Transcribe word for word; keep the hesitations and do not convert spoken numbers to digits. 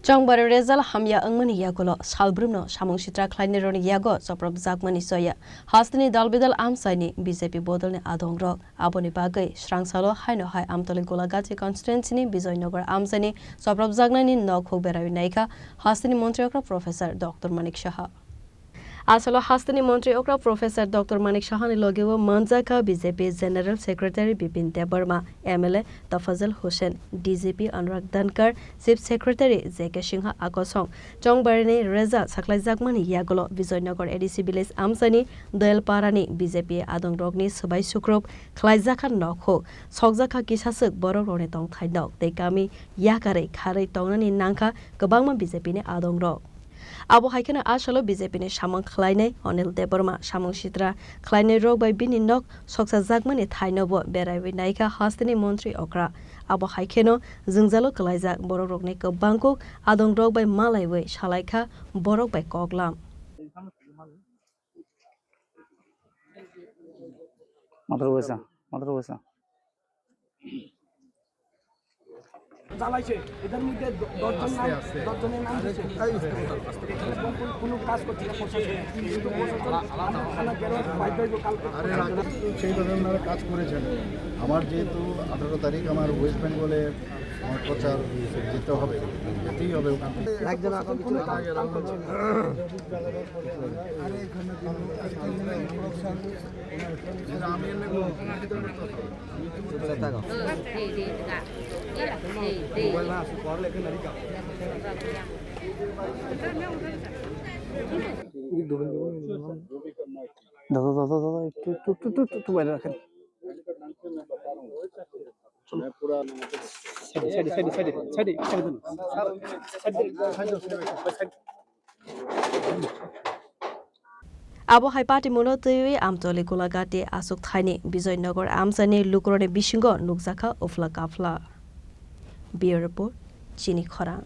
Chongbari result hamya wngmani yagulo salbrumno samung sitra khlainairokni yago choprobjakmani choya hasteni dalbidal amchaini B J P bodolni adongrok. Aboni bagwi srangsalo haino hai Amtoli Golagati constituencyni Bijoynagar amchaini choprobjaknaini nok huk beraiwi naikha hasteni montri okra Professor Doctor Manik Saha. Asalo hasteni montri okra Professor Doctor Manik Sahani logeo manjakha B J P General Secretary Bipin Debbarma, M L A Tafazal Hussain, D G P Anurag Dhankar, Chief Secretary J K Singha akosong. Chongbarini result saklaijakmani yagulo Bijoynagar A D C village amchaini Doyalparani B J P adongrokni swbai sukrub khlaijakha nok huk, sokjakha kisaswk borokrokni tongthai nok tei kami yakarwi kharwi tongnani nangkha kwbangma B J P ni adongrok. Abo hai kheno asalo B J P ni samung khlainai Anil Debbarma samung sitra khlainairok bai bini nok soksajakmani thainobo beraiwi naikha hasteni montri okra. Abo hai kheno jwngjalo kwlaijak borokrokni kwbangkuk adongrok bai malaiwi salaikha borok bai koklam. Motor wesa, motor wesa. জ্বালাইছে। এদের মধ্যে দ-, দশ জন নাম, আস্তে, আস্তে। দশ জনের নাম দিছে। এখানে কোন, কোন, কোনো কাজ করছে না প্রশাসন। কিন্তু প্রশাসন আমার থানা বেরোয়, বাধ্য হইব কালকে। সেই ধরনের কাজ করেছেন। আমার যেহেতু আঠারো তারিখ আমার ওয়েস্ট বেঙ্গলে আমার প্রচার যেতে হবে, যেতেই হবে ওখান থেকে। একজন এখন কোনো কাজ, কাজ করছে না। দাদা, দাদা, দাদা, একটু, একটু, একটু, একটু, একটু, একটু বাইরে রাখেন। Side, side, side, side, side, side দিন। স্যার, side দিন। Side. Abo hai patimuno twiwi Amtoli Golagati achuk thaini Bijoynagar amchaini lukurokni bisingo nukjakha uphla kaphla. Bureau Report, Chini Khorang.